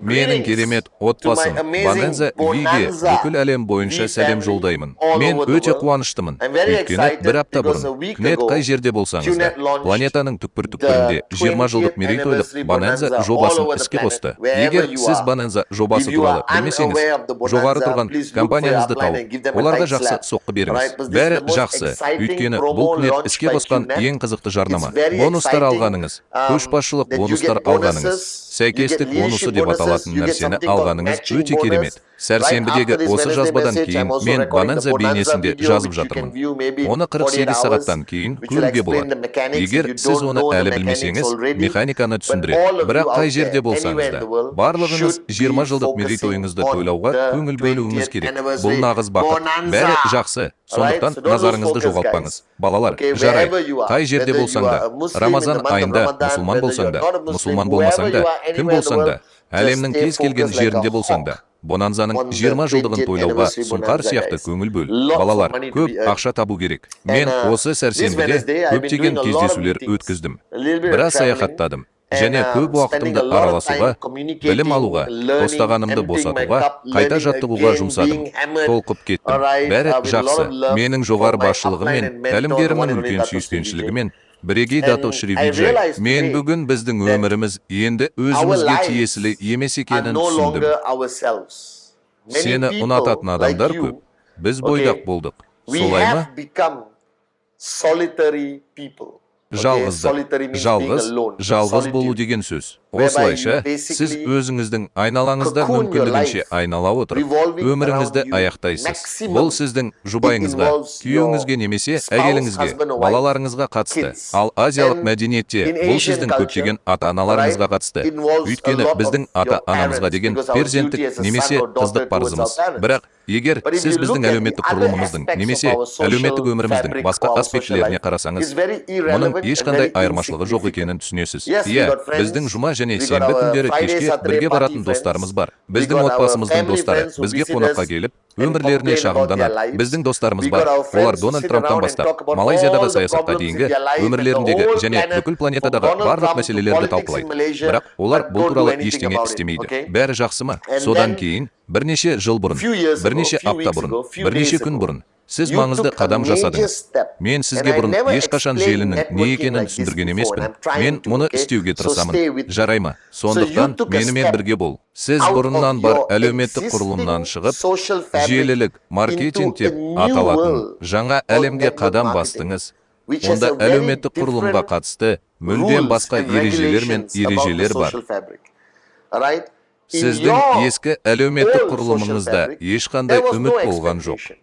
Менің керемет отбасым Бонанза Виге бүкіл әлем бойынша сәлем жолдаймын. Мен өте қуаныштымын, өйткені бір апта бұрын QNET, қай жерде болсаңыз да, планетаның түкпір-түкпірінде 20 жылдық мерейтойлық Бонанза жобасын іске қосты. Егер сіз Бонанза жобасы туралы білмесеңіз, жоғары тұрған компанияңызды тауып, оларға жақсы соққы беріңіз. Бәрі жақсы, өйткені бұл QNET іске қосқан ең қызықты жарнама. Бонустар алғаныңыз, көшбасшылық бонустар алғаныңыз, сәйкестік бонусы деп аталатын нәрсені алғаныңыз өте керемет. Сәрсенбідегі осы жазбадан кейін мен Бонанза бейнесінде жазып жатырмын. Оны 48 сағаттан кейін көруге болады. Егер сіз оны әлі білмесеңіз, механиканы түсіндіреді. Бірақ қай жерде болсаңыз да, барлығыңыз 20 жылдық мерейтойыңызды тойлауға көңіл бөлуіңіз керек. Бұл нағыз бақыт. Бәрі жақсы. Сондықтан назарыңызды жоғалтпаңыз. Балалар, жарайды. Қай жерде болсаң да, Рамазан айында мұсылман болсаң да, мұсылман болмасаң да, кім болсаң да, әлемнің кез келген жерінде болсаң да, Бонанзаның 20 жылдығын тойлауға сұңқар сияқты көңіл бөл. Балалар, көп ақша табу керек. Мен осы сәрсенбіде көптеген кездесулер өткіздім. Біраз саяхаттадым және көп уақытымды араласуға, білім алуға, тостағанымды босатуға, қайта жаттығуға жұмсадым. Толқып кеттім. Бәрі жақсы. Менің жоғары басшылығым мен тәлімгерімнің үлкен сүйіспеншілігімен, бірегей Дато Шри Виджай. Мен бүгін біздің өміріміз енді өзімізге тиесілі емес екенін түсіндім. Сені ұнататын адамдар көп. Біз бойдақ болдық. Солай ма? Жалғыздық. Жалғыз, жалғыз болу деген сөз. Осылайша, сіз өзіңіздің айналаңызда мүмкіндігінше айнала отырып, өміріңізді аяқтайсыз. Бұл сіздің жұбайыңызға, күйеуіңізге немесе әйеліңізге, балаларыңызға қатысты. Ал азиялық мәдениетте бұл сіздің көптеген ата-аналарыңызға қатысты. Өйткені біздің ата-анамызға деген перзенттік немесе қыздық парызымыз. Бірақ егер сіз біздің әлеуметтік құрылымымыздың немесе әлеуметтік өміріміздің басқа аспектілеріне қарасаңыз, мұның ешқандай айырмашылығы жоқ екенін түсінесіз. Иә, біздің жұма және сенбі күндері кешке бірге баратын достарымыз бар. Біздің отбасымыздың достары бізге қонаққа келіп, өмірлеріне шағымданады. Біздің достарымыз бар. Олар Дональд Трамптан бастап, Малайзиядағы саясатқа дейінгі өмірлеріндегі және бүкіл планетадағы барлық мәселелерді талқылайды. Бірақ олар бұл туралы ештеңе істемейді. Бәрі жақсы ма? Содан кейін бірнеше жыл бұрын, бірнеше апта бұрын, бірнеше күн бұрын сіз маңызды қадам жасадыңыз. Мен сізге бұрын ешқашан желінің не екенін түсіндірген емеспін. Мен мұны істеуге тырысамын. Жарай ма? Сондықтан менімен бірге бол. Сіз бұрыннан бар әлеуметтік құрылымнан шығып, желілік маркетинг деп аталатын жаңа әлемге қадам бастыңыз. Онда әлеуметтік құрылымға қатысты мүлдем басқа ережелер мен ережелер бар. Сіздің ескі әлеуметтік құрылымыңызда ешқандай үміт болған жоқ.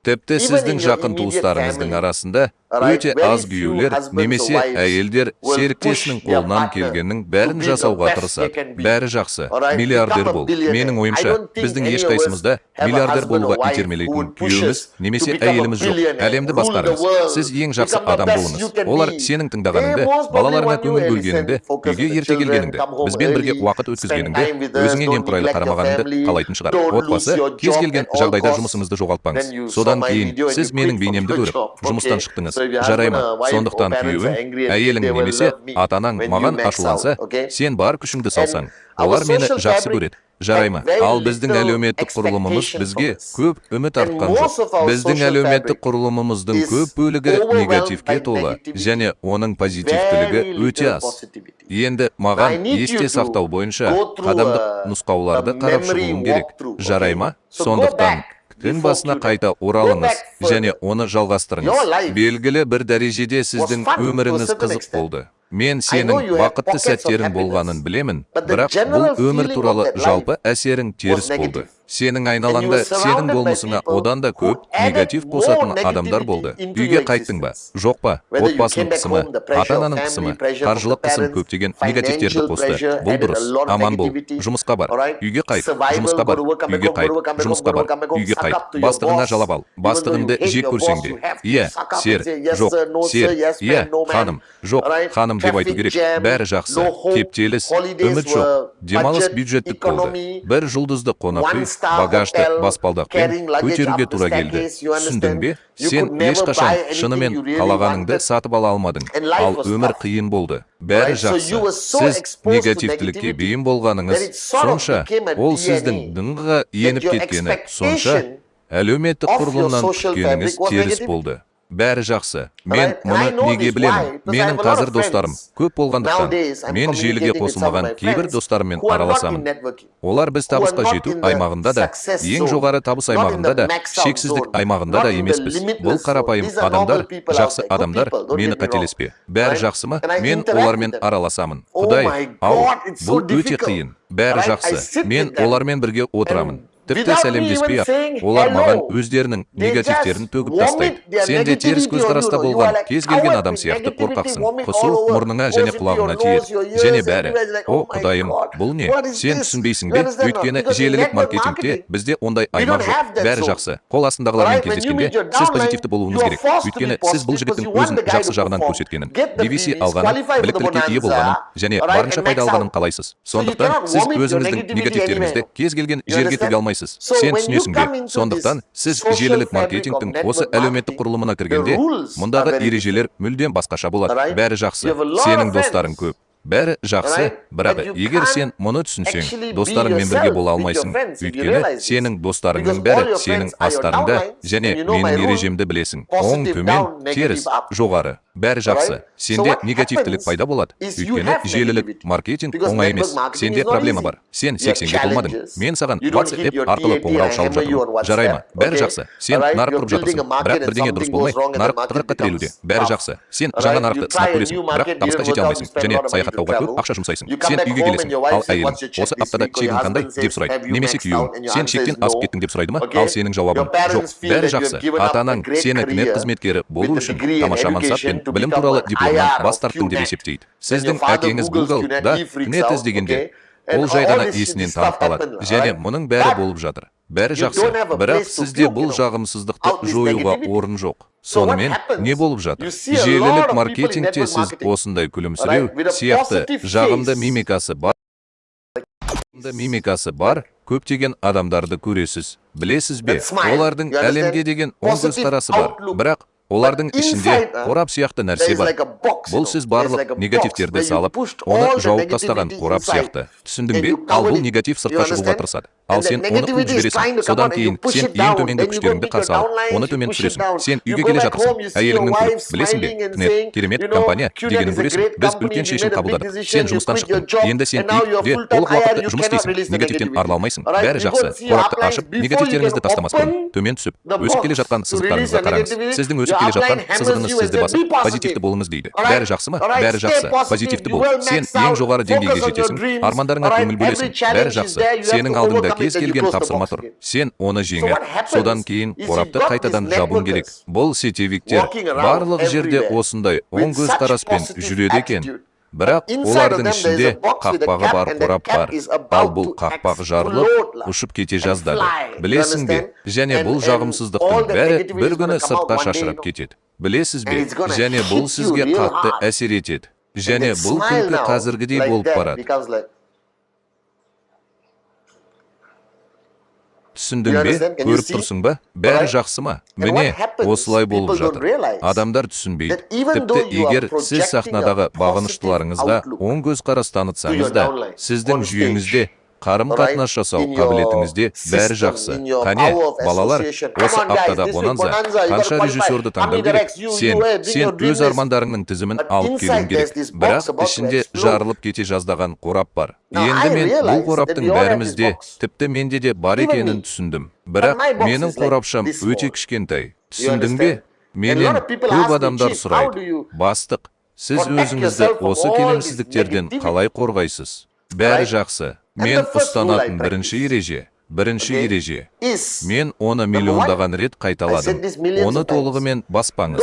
Тіпті сіздің жақын туыстарыңыздың арасында өте аз күйеулер немесе әйелдер серіктесінің қолынан келгеннің бәрін жасауға тырысады. Бәрі жақсы, миллиардер бол. Менің ойымша, біздің ешқайсымызда миллиардер болуға итермелейтін күйеуіміз немесе әйеліміз жоқ. Әлемді басқарыңыз. Сіз ең жақсы адам болыңыз. Олар сенің тыңдағаныңды, балаларыңа көңіл бөлгеніңді, үйге ерте келгеніңді, бізбен бірге уақыт өткізгеніңді, өзіңе немқұрайлы қарамағаныңды қалайтын шығар. Отбасы, кез келген жағдайда жұмысыңызды жоғалтпаңыз. Содан кейін сіз менің бейнемді көріп, жұмыстан шықтыңыз. Жарай ма? Сондықтан күйеуің, әйелің немесе ата-анаң маған ашуланса, сен бар күшіңді салсаң, олар мені жақсы көреді. Жарай ма? Ал біздің әлеуметтік құрылымымыз бізге көп үміт артқан жоқ. Біздің әлеуметтік құрылымымыздың көп бөлігі негативке толы және оның позитивтілігі өте аз. Енді маған есте сақтау бойынша қадамдық нұсқауларды қарап шығуым керек. Жарай ма? Сондықтан күн басына қайта оралыңыз және оны жалғастырыңыз. Белгілі бір дәрежеде сіздің өміріңіз қызық болды. Мен сенің бақытты сәттерің болғанын білемін, бірақ бұл өмір туралы жалпы әсерің теріс болды. Сенің айналаңда сенің болмысыңа одан да көп негатив қосатын адамдар болды. Үйге қайттың ба, жоқ па, отбасының қысымы, ата-ананың қысымы, қаржылық қысым көптеген негативтерді қосты. Бұл дұрыс. Аман бол, жұмысқа бар, үйге қайт, жұмысқа бар, үйге қайт, жұмысқа бар, үйге қайт. Бастығыңа жалап ал, бастығыңды жек көрсең де. Иә, сэр, жоқ, сэр, иә, ханым, жоқ, ханым деп айту керек. Бәрі жақсы. Кептеліс, үміт жоқ, демалыс бюджеттік болды. Бір жұлдызды қонақ үй. Багажды баспалдақпен көтеруге тура келді. Түсіндің бе? Сен ешқашан шынымен қалағаныңды сатып ала алмадың. Ал өмір қиын болды. Бәрі жақсы. Сіз негативтілікке бейім болғаныңыз сонша, ол сіздің дыңға еніп кеткені сонша, әлеуметтік құрылымнан күткеніңіз теріс болды. Бәрі жақсы. Мен мұны неге білемін? Менің қазір достарым көп болғандықтан, мен желіге қосылмаған кейбір достарыммен араласамын. Олар біз табысқа жету аймағында да, ең жоғары табыс аймағында да, шексіздік аймағында да емеспіз. Бұл қарапайым адамдар, жақсы адамдар, мені қателеспе. Бәрі жақсы ма? Мен олармен араласамын. Құдай, ау, бұл өте қиын. Бәрі жақсы. Мен олармен бірге отырамын. Тіпті сәлемдеспей ақ, олар маған өздерінің негативтерін төгіп тастайды. Сен де теріс көзқараста болған кез келген адам сияқты қорқақсың. Құсу мұрныңа және құлағыңа тиеді. Және бәрі. О, Құдайым, бұл не? Сен түсінбейсің бе? Өйткені желілік маркетингте бізде ондай аймақ жоқ. Бәрі жақсы. Қол астындағылармен кездескенде сіз позитивті болуыңыз керек. Өйткені сіз бұл жігіттің өзін жақсы жағынан көрсеткенін, DVC алғанын, біліктілікке ие болғанын және барынша пайда алғанын қалайсыз. Сондықтан сіз өзіңіздің негативтеріңізді кез келген жерге төге алмайсыз. Сен түсінесің бе? Сондықтан сіз желілік маркетингтің осы әлеуметтік құрылымына кіргенде, мұндағы ережелер мүлдем басқаша болады. Бәрі жақсы. Сенің достарың көп. Бәрі жақсы, бірақ егер сен мұны түсінсең, достарыңмен бірге бола алмайсың. Өйткені сенің достарыңның бәрі сенің астарыңда және менің ережемді білесің. Оң, төмен, теріс, жоғары. Бәрі жақсы. Сенде негативтілік пайда болады. Өйткені желілік маркетинг оңай емес. Сенде проблема бар. Сен 80-ге толмадың. Мен саған WhatsApp арқылы қоңырау шалып жатырмын. Жарай ма? Бәрі жақсы. Сен нарық құрып жатырсың. Бірақ бірдеңе дұрыс болмай, нарық тығырыққа тірелуде. Бәрі жақсы. Сен жаңа нарықты сынап көресің, бірақ табысқа жете алмайсың және саяхаттауға көп ақша жұмсайсың. Сен үйге келесің, ал әйелің осы аптада чегің қандай деп сұрайды. Немесе күйеуің сен шектен асып кеттің деп сұрайды ма? Ал сенің жауабың жоқ. Бәрі жақсы. Ата-анаң сені кнет қызметкері болу үшін тамаша мансап пен білім туралы дипломнан бас тарттың деп есептейді. Сіздің әкеңіз Google-да кнет іздегенде, ол жай ғана есінен танып қалады. Және мұның бәрі болып жатыр. Бәрі жақсы. Бірақ сізде бұл жағымсыздықты жоюға орын жоқ. Сонымен не болып жатыр? Желілік маркетингте сіз осындай күлімсіреу сияқты жағымды мимикасы бар көптеген адамдарды көресіз. Білесіз бе, олардың әлемге деген оң көзқарасы бар. Бірақ олардың ішінде қорап сияқты нәрсе бар. Бұл сіз барлық негативтерді салып, оны жауып тастаған қорап сияқты. Түсіндің бе? Ал бұл негатив сыртқа шығуға тырысады. Ал сен оны қуып жібересің. Содан кейін сен ең төменгі күштеріңді қарсы алып, оны төмен түсіресің. Сен үйге келе жатырсың. Әйеліңнің күліп, білесің бе, кнет, керемет компания дегенін көресің. Біз үлкен шешім қабылдадық. Сен жұмыстан шықтың. Енді сен үйде толық уақытты жұмыс істейсің. Негативтен арыла алмайсың. Бәрі жақсы. Қорапты ашып, негативтеріңізді тастамас бұрын, төмен түсіп, өсіп келе жатқан сызықтарыңызға қараңыз. Сіздің өсіп келе жатқан сызығыңыз сізді басып, позитивті болыңыз дейді. Бәрі жақсы ма? Бәрі жақсы. Позитивті бол. Сен ең жоғары деңгейге жетесің, армандарыңа көңіл бөлесің. Бәрі жақсы. Сенің алдыңда кез келген тапсырма тұр. Сен оны жеңіп, содан кейін қорапты қайтадан жабуың керек. Бұл сетевиктер барлық жерде осындай оң көзқараспен жүреді екен. Бірақ олардың ішінде қақпағы бар қорап бар. Ал бұл қақпақ жарылып, ұшып кете жаздады. Білесің бе? Және бұл жағымсыздықтың бәрі бір күні сыртқа шашырап кетеді. Білесіз бе? Және бұл сізге қатты әсер етеді. Және бұл күлкі қазіргідей болып барады. Түсіндің бе? Көріп тұрсың ба? Бәрі жақсы ма? Міне, осылай болып жатыр. Адамдар түсінбейді. Тіпті егер сіз сахнадағы бағыныштыларыңызға оң көзқарас танытсаңыз да, сіздің жүйеңізде қарым-қатынас жасау қабілетіңізде бәрі жақсы. Қане, балалар, осы аптада Бонанза қанша режиссерді таңдау керек? Сен өз армандарыңның тізімін алып келуің керек. Бірақ ішінде жарылып кете жаздаған қорап бар. Енді мен бұл қораптың бәрімізде, тіпті менде де бар екенін түсіндім. Бірақ менің қорапшам өте кішкентай. Түсіндің бе? Менен көп адамдар сұрайды. Бастық, сіз өзіңізді осы келеңсіздіктерден қалай қорғайсыз? Бәрі жақсы. Мен ұстанатын бірінші ереже. Мен оны миллиондаған рет қайталадым. Оны толығымен баспаңыз.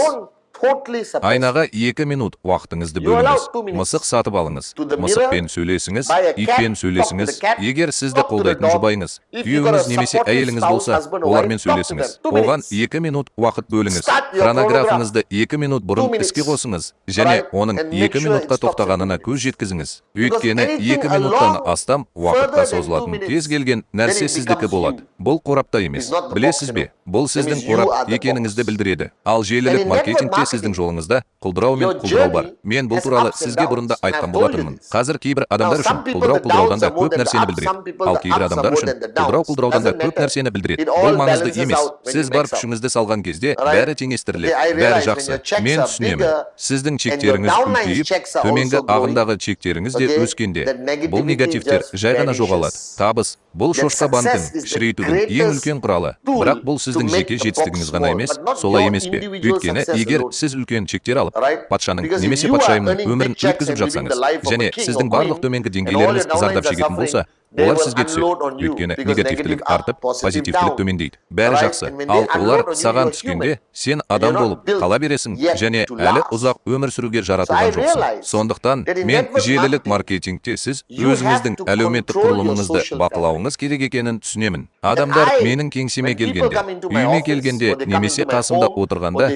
Айнаға 2 минут уақытыңызды бөліңіз. Мысық сатып алыңыз. Мысықпен сөйлесіңіз, итпен сөйлесіңіз. Егер сізді қолдайтын жұбайыңыз, күйеуіңіз немесе әйеліңіз болса, олармен сөйлесіңіз. Оған 2 минут уақыт бөліңіз. Хронографыңызды 2 минут бұрын іске қосыңыз және оның 2 минутқа тоқтағанына көз жеткізіңіз. Өйткені 2 минуттан астам уақытқа созылатын кез келген нәрсе сіздікі болады. Бұл қорапта емес. Білесіз бе? Бұл сіздің қорап екеніңізді білдіреді. Ал желілік маркетингте сіздің жолыңызда құлдырау мен құлдырау бар. Мен бұл туралы сізге бұрын да айтқан болатынмын. Қазір кейбір адамдар үшін құлдырау құлдыраудан да көп нәрсені білдіреді. Ал кейбір адамдар үшін құлдырау құлдыраудан да көп нәрсені білдіреді. Бұл маңызды емес. Сіз бар күшіңізді салған кезде, бәрі теңестіріледі, бәрі жақсы. Мен түсінемін. Сіздің чектеріңіз үлкейіп, төменгі ағындағы чектеріңіз де өскенде, бұл негативтер жай ғана жоғалады. Табыс — бұл шошқа банкін кішірейтудің ең үлкен құралы. Бірақ бұл сіздің жеке жетістігіңіз ғана емес, солай емес пе? Өйткені егер сіз үлкен чектер алып, патшаның немесе патшайымның өмірін өткізіп жатсаңыз және сіздің барлық төменгі деңгейлеріңіз зардап шегетін болса, олар сізге түседі. Өйткені негативтілік артып, позитивтілік төмендейді. Бәрі жақсы. Ал олар саған түскенде, сен адам болып қала бересің және әлі ұзақ өмір сүруге жаратылған жоқсың. Сондықтан мен желілік маркетингте сіз өзіңіздің әлеуметтік құрылымыңызды бақылауыңыз керек екенін түсінемін. Адамдар менің кеңсеме келгенде, үйіме келгенде немесе қасымда отырғанда,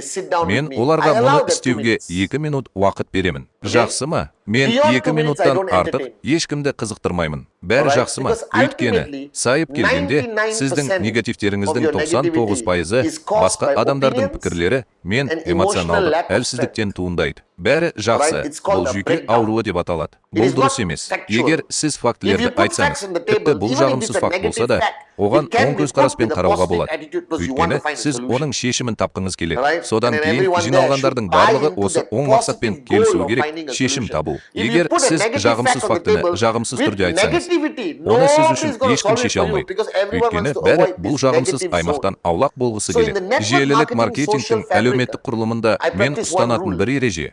мен оларға мұны істеуге 2 минут уақыт беремін. Жақсы ма? Мен 2 минуттан артық ешкімді қызықтырмаймын. Бәрі жақсы ма? Өйткені сайып келгенде, сіздің негативтеріңіздің 99%-ы басқа адамдардың пікірлері мен эмоционалдық әлсіздіктен туындайды. Бәрі жақсы. Бұл жүйке ауруы деп аталады. Бұл дұрыс емес. Егер сіз фактілерді айтсаңыз, тіпті бұл жағымсыз факт болса да, оған оң көзқараспен қарауға болады, өйткені сіз оның шешімін тапқыңыз келеді. Содан кейін жиналғандардың барлығы осы оң мақсатпен келісуі керек: шешім табу. Егер сіз жағымсыз фактіні жағымсыз түрде айтсаңыз, оны сіз үшін ешкім шеше алмайды, өйткені бәрі бұл жағымсыз аймақтан аулақ болғысы келеді. Желілік маркетингтің әлеуметтік құрылымында мен ұстанатын бір ереже: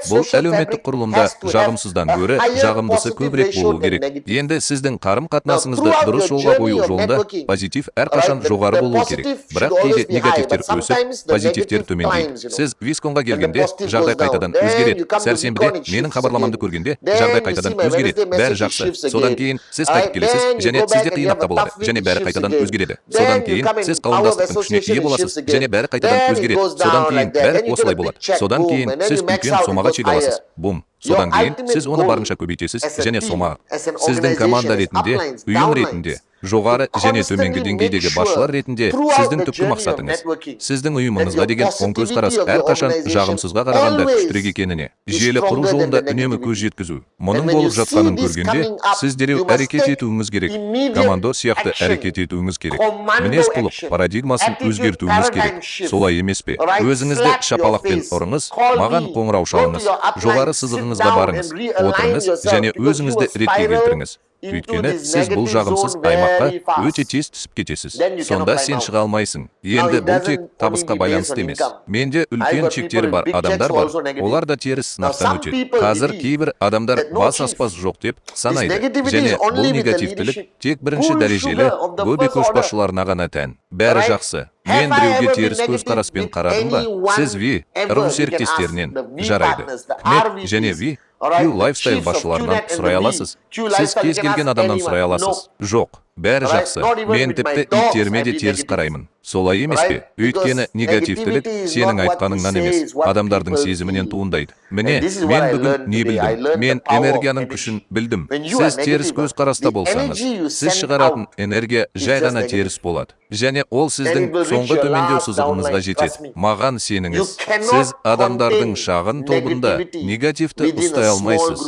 бұл әлеуметтік құрылымда жағымсыздан гөрі жағымдысы көбірек болуы керек. Енді сіздің қарым қатынасыңызды дұрыс жолға қою жолында позитив әрқашан жоғары болуы керек, бірақ кейде негативтер өсіп, позитивтер төмендейді. Сіз Висконға келгенде, жағдай қайтадан өзгереді. Сәрсенбіде менің хабарламамды көргенде, жағдай қайтадан өзгереді. Бәрі жақсы. Содан кейін сіз қайтып келесіз және сізде қиын апта болады және бәрі қайтадан өзгереді. Содан кейін сіз қауымдастықтың күшіне ие боласыз және бәрі қайтадан өзгереді. Содан кейін бәрі осылай болады. Содан кейін сіз үлкен сомаға чек аласыз, бум. Содан кейін сіз оны барынша көбейтесіз және сома сіздің команда ретінде, ұйым ретінде, жоғары және төменгі деңгейдегі басшылар ретінде сіздің түпкі мақсатыңыз — сіздің ұйымыңызға деген оң көзқарас әрқашан жағымсызға қарағанда күштірек екеніне желі құру жолында үнемі көз жеткізу. Мұның болып жатқанын көргенде, сіз дереу әрекет етуіңіз керек, командо сияқты әрекет етуіңіз керек, мінез құлық парадигмасын өзгертуіңіз керек, солай емес пе? Өзіңізді шапалақпен ұрыңыз, маған қоңырау шалыңыз, жоғары сызығыңызға барыңыз, отырыңыз және өзіңізді ретке келтіріңіз, өйткені сіз бұл жағымсыз аймаққа өте тез түсіп кетесіз. Сонда сен шыға алмайсың. Енді бұл тек табысқа байланысты емес. Менде үлкен чектері бар адамдар бар, олар да теріс сынақтан өтеді. Қазір кейбір адамдар бас аспаз жоқ деп санайды және бұл негативтілік тек бірінші дәрежелі Гоби көшбасшыларына ғана тән. Бәрі жақсы. Мен біреуге теріс көзқараспен қарадым ба? Сіз Ви РУ серіктестерінен, жарайды, КМЕТ және Ви Q Lifestyle басшыларынан сұрай аласыз. Сіз кез келген адамнан сұрай аласыз. Жоқ, бәрі жақсы. Мен тіпті иттеріме де теріс қараймын. Солай емес пе? Өйткені негативтілік сенің айтқаныңнан емес, адамдардың сезімінен туындайды. Міне, мен бүгін не білдім? Мен энергияның күшін білдім. Сіз теріс көзқараста болсаңыз, сіз шығаратын энергия жай ғана теріс болады және ол сіздің соңғы төмендеу сызығыңызға жетеді. Маған сеніңіз, сіз адамдардың шағын тобында негативті ұстай алмайсыз.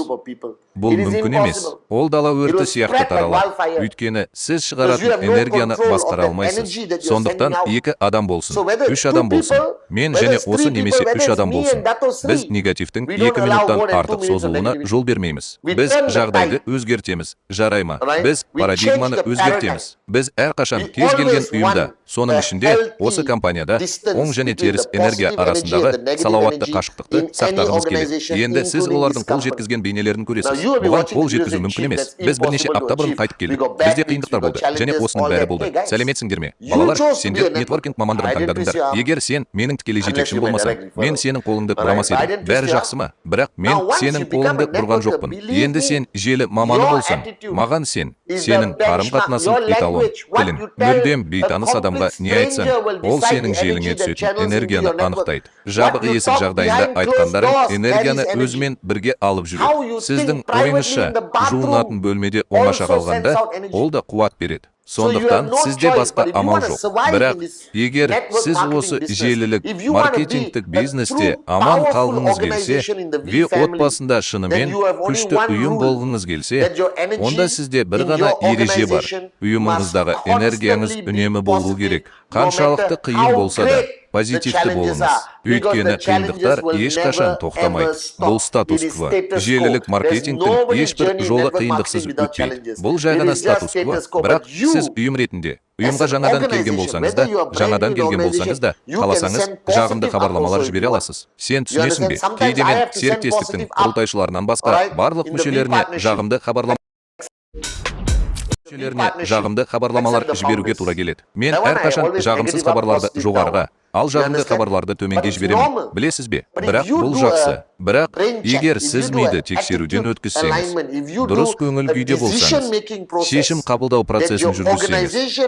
Бұл мүмкін емес. Ол дала өрті сияқты таралады, өйткені сіз шығаратын энергияны басқара алмайсыз. Сондықтан екі адам болсын, үш адам болсын, мен және осы немесе үш адам болсын, біз негативтің 2 минуттан артық созылуына жол бермейміз. Біз жағдайды өзгертеміз, жарай ма? Біз парадигманы өзгертеміз. Біз әрқашан кез келген ұйымда Соның ішінде осы компанияда оң және теріс энергия арасындағы салауатты қашықтықты сақтағымыз келеді. Енді сіз олардың қол жеткізген бейнелерін көресіз. Бұған қол жеткізу мүмкін емес. Біз бірнеше апта бұрын қайтып келдік. Бізде қиындықтар болды және осының бәрі болды. Сәлеметсіңдер ме, балалар? Сендер нетворкинг мамандығын таңдадыңдар. Егер сен менің тікелей жетекшім болмасаң, мен сенің қолыңды бұрамас едім. Бәрі жақсы ма? Бірақ мен сенің қолыңды бұрған жоқпын. Енді сен желі маманы болсаң, маған сен, сенің қарым-қатынасың эталон, тілің. Мүлдем бейтаныс адамға не айтсаң, ол сенің желіңе түсетін энергияны анықтайды. Жабық есік жағдайында айтқандарың энергияны өзімен бірге алып жүреді. Сіздің ойыңызша, жуынатын бөлмеде оңаша қалғанда, ол да қуат береді. Сондықтан сізде басқа амал жоқ. Бірақ егер сіз осы желілік маркетингтік бизнесте аман қалғыңыз келсе, V отбасында шынымен күшті ұйым болғыңыз келсе, онда сізде бір ғана ереже бар: ұйымыңыздағы энергияңыз үнемі болу керек. Қаншалықты қиын болса да, позитивті болыңыз, өйткені қиындықтар ешқашан тоқтамайды. Бұл статус-кво. Желілік маркетингтің ешбір жолы қиындықсыз өтпейді. Бұл жай ғана статус-кво. Бірақ сіз ұйым ретінде, ұйымға жаңадан келген болсаңыз да, жаңадан келген болсаңыз да, қаласаңыз, жағымды хабарламалар жібере аласыз. Сен түсінесің бе, кейде мен серіктестіктің құрылтайшыларынан басқа барлық мүшелеріне жағымды хабарламалар жіберуге тура келеді. Мен әрқашан жағымсыз хабарларды жоғарыға, ал жағымды хабарларды төменге жіберемін, білесіз бе? Бірақ бұл жақсы. Бірақ егер сіз миды тексеруден өткізсеңіз, дұрыс көңіл күйде болсаңыз, шешім қабылдау процесін жүргізсеңіз,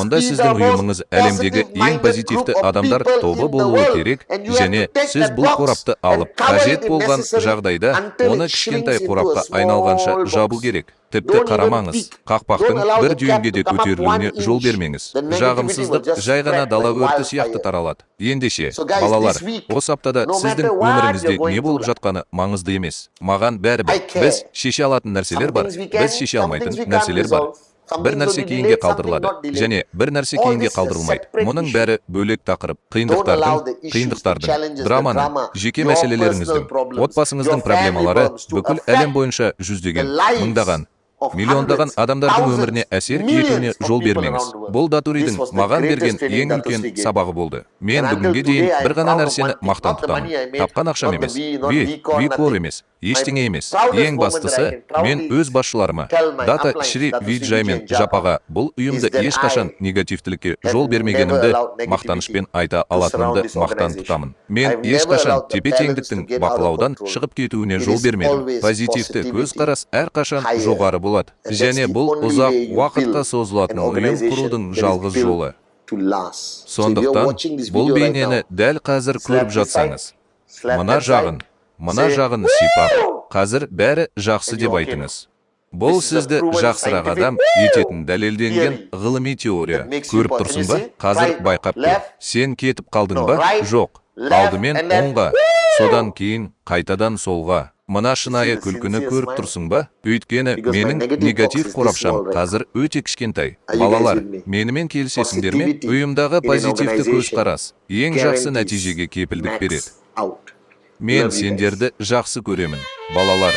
онда сіздің ұйымыңыз әлемдегі ең позитивті адамдар тобы болуы керек және сіз бұл қорапты алып, қажет болған жағдайда оны кішкентай қорапқа айналғанша жабу керек. Тіпті қарамаңыз, қақпақтың бір дюймге де көтерілуіне жол бермеңіз. Жағымсыздық жай ғана дала өрті сияқты таралады. Ендеше, балалар, осы аптада сіздің өміріңізде не болып жатқаны маңызды емес, маған бәрібір. Біз шеше алатын нәрселер бар, біз шеше алмайтын нәрселер бар. Бір нәрсе кейінге қалдырылады және бір нәрсе кейінге қалдырылмайды. Мұның бәрі бөлек тақырып. Қиындықтардың, драманың, жеке мәселелеріңіздің, отбасыңыздың проблемалары бүкіл әлем бойынша жүздеген, мыңдаған, миллиондаған адамдардың өміріне әсер етуіне жол бермеңіз. Бұл Датуридің маған берген ең үлкен сабағы болды. Мен бүгінге дейін бір ғана нәрсені мақтан тұтамын: тапқан ақшам емес, Ви емес, ештеңе емес. Ең бастысы, мен өз басшыларыма, Дата Шри Виджай мен Жапаға бұл ұйымды ешқашан негативтілікке жол бермегенімді мақтанышпен айта алатынымды мақтан тұтамын. Мен ешқашан тепе теңдіктің бақылаудан шығып кетуіне жол бермедім. Позитивті көзқарас әрқашан жоғары болады және бұл ұзақ уақытқа созылатын ұйым құрудың жалғыз жолы. Сондықтан бұл бейнені дәл қазір көріп жатсаңыз, мына жағын, мына жағын сипап, «Қазір бәрі жақсы» деп айтыңыз. Бұл сізді жақсырақ адам ететін дәлелденген ғылыми теория. Көріп тұрсың ба? Қазір байқап көр. Сен кетіп қалдың ба? Жоқ. Алдымен оңға, содан кейін қайтадан солға. Мына шынайы күлкіні көріп тұрсың ба? Өйткені менің негатив қорапшам қазір өте кішкентай. Балалар, менімен келісесіңдер ме? Ұйымдағы позитивті көзқарас ең жақсы нәтижеге кепілдік береді. Мен сендерді жақсы көремін, балалар.